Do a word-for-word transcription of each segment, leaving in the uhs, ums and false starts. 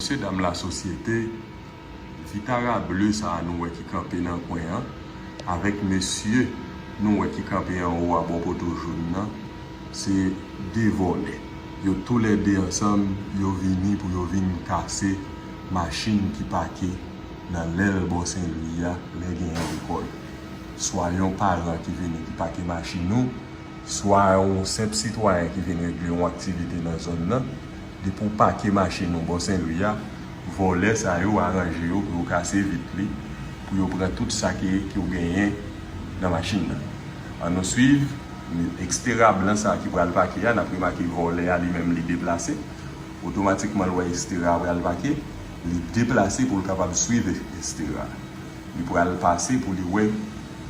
Mesye dam lasosyete, Vitara ble sa a nou wè ki kanpe nan kwen an, avèk mesye nou wè ki kanpe anwo a bò poto jòn nan, se de vòlè. Yo toulède ansanm, yo vini pou yo vin kase machin ki pake nan lèl bò Sen Lwi a lè genyen lekòl. Swa yon paran ki vini ki pake machin ou, swa yon senp sitwayen ki vin regle yon aktivite nan zòn nan, depi w pake machin ou bò Sen Lwi a, vòlè sa yo aranje yo pou yo kase vit li, pou yo pran tout sa ki, ki w genyen nan machin nan. Ann nou swiv, Xterra blan sa ki pral pake a, n ap remake vòlè a li menm li deplase. Otomatikman l wè Xterra pral pake, li deplase pou l kapab swiv Xterra. Li pral pase pou li wè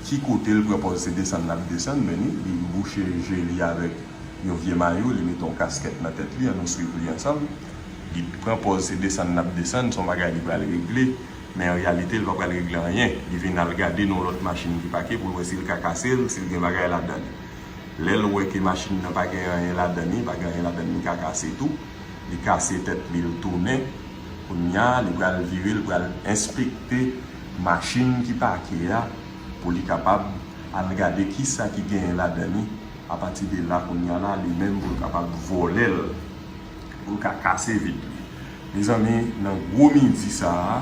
ki kote l pran pòz se desann l ap desann, men li, li bouche je li avèk yon vye mayo, li mete yon kaskèt nan tèt li, ann nou swiv li ansanm. Li pran pòz se desann l ap desann, se yon bagay li pral regle, men an reyalite, li pa pral regle anyen. Li vin al gade nan yon lòt machin ki pake pou l wè si l ka kase l, si l gen bagay ladan li. Lè l wè ke machin nan pa gen anyen ladan li, pa gen anyen ladan li ka kase tou, li kase tèt li, l tounen. Kounye a, li pral vire, li pral enspekte machin ki pake a pou li kapab al gade kisa ki genyen ladan li. Apati de la, kounye a la, li menm pou l kapab vòlè l, pou l ka kase vit li. Mezanmi, nan gwo midi sa a,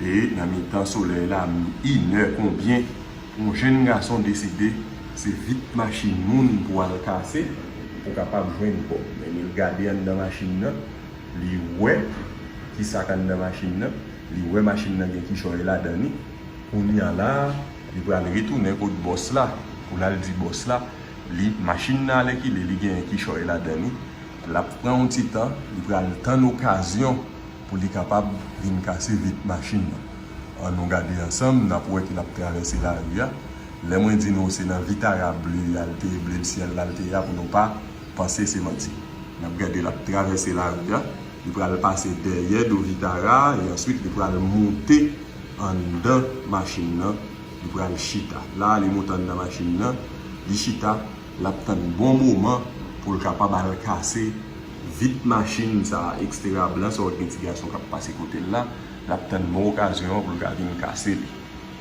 e nan mitan solèy la, inè konbyen, yon jèn gason deside se vit machin moun pou al kase pou kapab jwenn kòb. Men li gade anndan machin nan, li wè kisa k anndan machin nan, li wè machin nan gen kichòy ladan li. Kounye a la, li pral retounen kot bòs la pou l al di bòs la, li, machin nan alèkile, li genyen kichòy ladan li. L ap pran yon ti tan, li pral tann okazyon pou li kapab vin kase vit machin nan. Ann nou gade ansanm, n ap wè ke l ap travèse lari a. Lè mwen di nou se nan Vitara ble a l te ye, ble syèl la l te ye a, pou nou pa panse se manti. N ap gade l ap travèse lari a, li pral pase dèyè do Vitara a, e answit li pral moute anndan machin nan, li pral chita. La a, li moute anndan machin nan, li chita, l ap tann bon moman pou l kapab al kase vit machin sa a, Xterra blan sa a, gen ti gason k ap pase kote l la, l ap tann bon okazyon an pou l ka vin kase li.